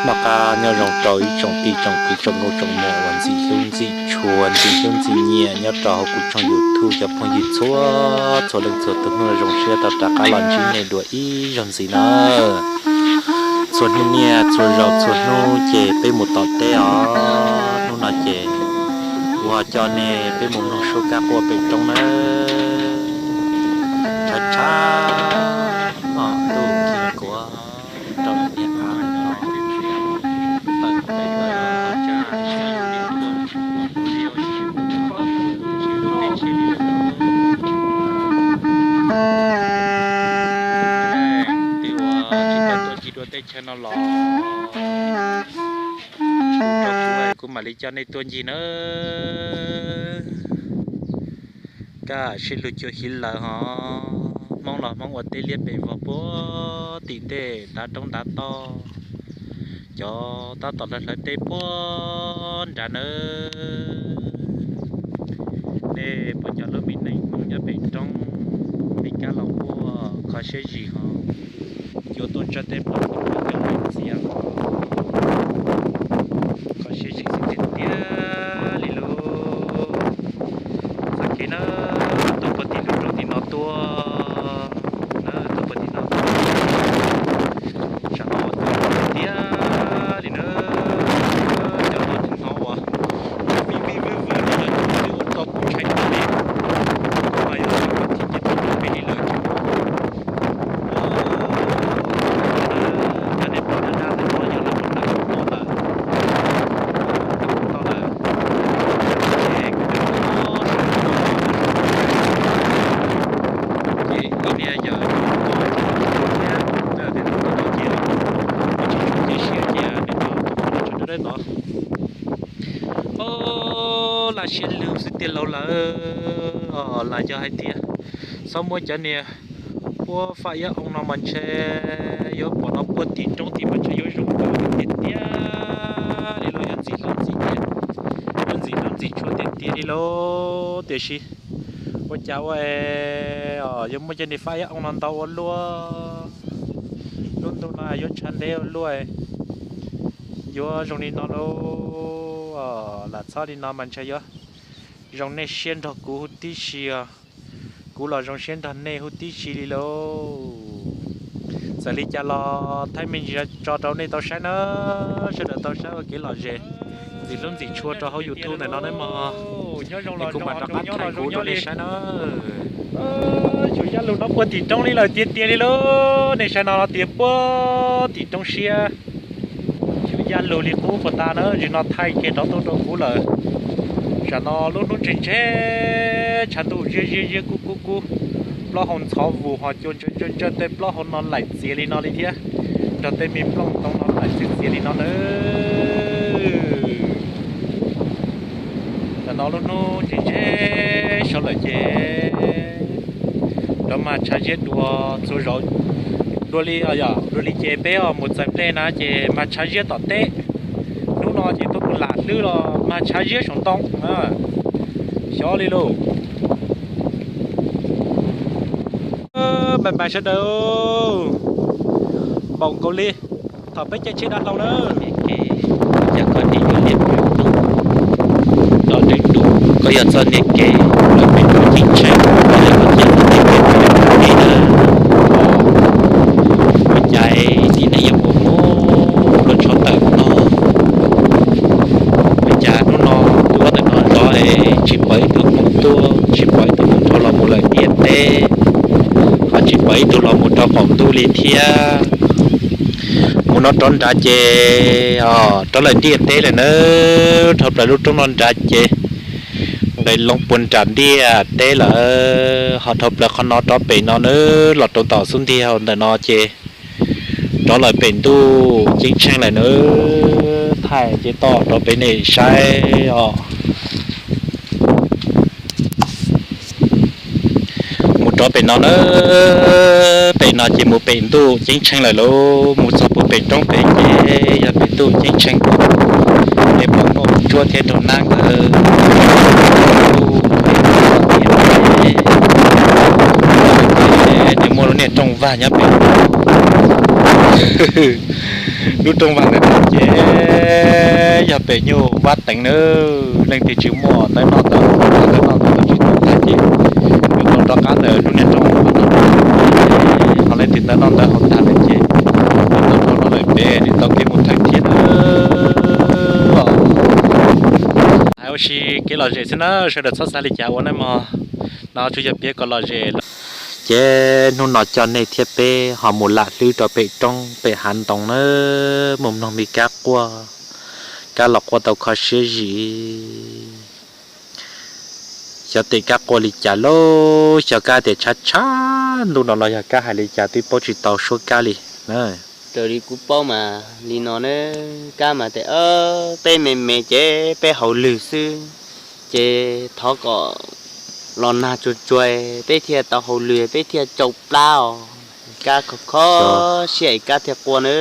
Noj qab nyob zoo rau ib tsoom tij tsoom kwv tsoom nkauj tsoom muam uas ntxim hlub ntxim tshua ntxim hlub ntxim nyiam nyob rau hauv kuv tshooj YouTube cov phooj ywg txhua txhua leej txhua tus. Hnub no zoo siab tau rov qab los ntsib nej dua ib zaug ntxiv na. Txhua hnub niaj txhua zaus txhua hnub ces peb mus tom teb os. Hnub no ces kuv ho coj nej peb mus mloog suab kab quaj pem roob nawb. Tshav tshav no ntuj kiag kuav rau niag av no. Tej uas tsis tau tuaj ncig dua teb chaws no los rau kuv, kuv mam li coj nej tuaj ncig nawb. Kaj siab lug cuag hiv lawm hos, Hmoob los Hmoob ua teb liab pes vog puag tim ntej ntav roob ntav toj, cov tab tom hlawv hlawv teb puag nrad nawb. Nej puas cov lub me neej Hmoob nyob pem roob, nej kab los quaj kho siab zim hos, yuav tuaj ntsawj teb plaub hau coj mus txiav. Kho siab zim tiag tiag li lauj. Txoj kev na, tuaj puag tim lub roob tim no tuaj, na tuaj puag tim no tuaj, tsam no tuaj tiag tiag li na. Cov no tus no uas vij vij vwj vwj li no, ua tau kuv ntshai tag li. Mas yog tsis muaj thib ces tuaj pem li lawm tsis muaj. Cov niag pog dab dab ntawd yog lawv mus nram toj lawm, toj lawm. Ces kuv cov no ces ib niag yawm thiab, ces tsis tshua cia siab ces nws tau tus poj niam tsam dawb dawb tod. Os, laj siab lug xwb tiag lauj lawm. Os, lam yog hais tias txhob muab cov niag huab faj iab oo no mas ntshe yuav pom no puag tim roob tim mas ntshe yuav zoo nkauj tiag tiag li lauj, yuav ntxim hlub ntxim nyiam, yuav ntxim hlub ntxim tshua tiag tiag li lauj. Tiam sis ua cas ua es yuav muab cov niag faj iab oo no ntau ua luaj, lub ntuj no yuav tshav ntev ua luaj, yuav zoo li no lauj. Lam txhob li no mas ntshe yuav zoo nej siab nrog kuv huv tib si os, kuv los zoo siab nrog nej huv tib si li lauj. Txawm li cas los thaij me ntsis tso rau nej tau saib na, sawv daws tau saib ua kev lom zem, ntxim hlub ntxim tshua rau hauv YouTube ntawm no nawb mog. Es kuv mam rov qab thaij kuv rau nej saib na. Tsuas yaj lug no puag tim roob li lawm tiag tiag li lauj, nej saib no tias puag tim roob siab. Tsuas yaj lug li qub puag ta na, zim no thaij kiag rov tuaj rau kuv lawm. Tsam no lub hnub ntseg ntseg, tshav ntuj ziab ziab ziab kub kub kub, plaub hau ntxhov vus ho cua ntsawj ntsawj ntsawj tej plaub hau no laim txias li no li thiab, nrog tej me nplooj ntoo no laim txias txias li no nawb. Tam no lub hnub ntseg ntseg saud lawm ces rov mag tshav ziab dua txhua zaus. Dua li, dua li ces peb mus txais nplej na ces mag tshav ziab tom teb. Hnub no ces tuaj mus lam hlwb los mag tshav ziab saum ntoo. Xyov li lauj. Npais npais sawv daws, npaum nkaus li thaum peb caij tsheb dav hlau na. Ces koj nim yuav liam ploog los deev dua, koj yog txoj niag kev lawm pem dua ceeb tsheej, koj yog koj cia txoj niag kev lawm pem dua na. Ua cas tib neeg yuav mus mus dua tshov tawm no? Ua cas hnub no tuaj ntawm no zov es tsis pom ib tug Hmoob tuaj, tsis pom ib tug Hmoob dhau los mus lawm ntiaj teb, ho tsis pom ib tug los mus rau qaum ntuj li thiab. Mus no rov nrad ces rov lawm ntiaj teb lawm na. Dhau plaws lub roob no nrad ces nqes loo puag nram ntiaj teb lawm, ho dhau plaws qhov no rov pem no na, los rau tom xub ntiag ntawm no ces rov lawm pem ntuj ceeb tsheej lawm na. Thaij cev toj rau peb nej saib os. Mus rov pem no na, pem no ces mus pem ntuj ceeb tsheej lawm lauj. Mus txog puag pem roob pem ces yog pem ntuj ceeb tsheej, nej pom nkauj tsuab thiab nraug nab nkawd ntuj, nws muaj lub niag rooj vag nyob pem. Lub rooj vag ntawm no ces yog pem nyuj vab teev na. Leej twg tsis muaj ntawv noj ntawv haus, ntawv noj ntawv haus tsis tau tag ces yuav tau rov qab ntawm lub niag rooj vag no. Ho leej twg ntawv noj ntawv haus tag lawm ces tau rau no lawm pem nws tau kev mus thawj thiab na. Hais ua si kev lom zem xwb na, sawv daws txhob xav li cas ua nawb mog. No tsuas yog piav kom lom zem. Ces hnub no coj nej thiab peb ho mus lam hlwb rau pem roob pem hav ntoo na, mus mloog me kab quaj, kab los quaj tau kho siab zim. Xyov tes kab quaj li cas lauj, xyov kab tias tshav tshav ntuj no los yog kab hais li cas twb paub tsis tau suab kab li. Raws li kuv paub mas li no ne, kab mas tias peb me me ces peb hauj lwm xwb, ces thov kom los nag tsuag tsuag peb thiaj tau hauj lwm peb thiaj tsau plab os. Kab kho kho siab es kab thiaj quaj na.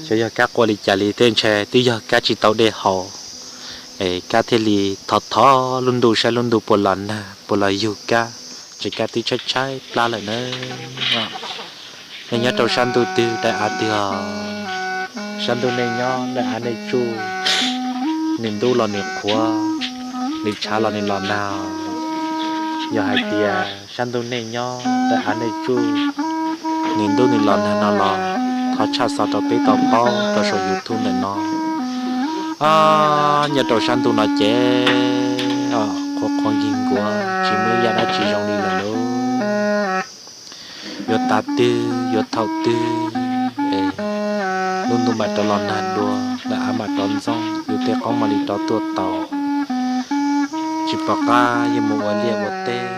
Xyov yog kab quaj li cas li tej ntshai twb yog kab tsis tau dej haus, es kab thiaj li thov thov lub ntuj saib lub ntuj puas los nag puas los yug kab, ces kab twb tshaib tshaib plab lawm na. Nej nyob rau sab ntuj twg daim av twg os, sab ntuj nej nyob daim av nej tsuj, nws ntub los nws qhuav, nws tshav los nws los nag. Yog hais tias sab ntuj nej nyob daim av nej tsuj, nws ntub nws los nag no los thov tshaj xov rau peb tau paub rau saum YouTube ntawm no. Nyob rau sab ntuj no ces qhuav qhuav nkig nkuav tsis muaj ib yam dab tsi zoo li lawm lauj. Yuav tav twg yuav thaum twg es lub ntuj mam rov los nag dua, daim av mam rov ntxooj, yus tej qoob mam li rov tuaj tau. Tsis pom qab yuav mus ua liaj ua teb,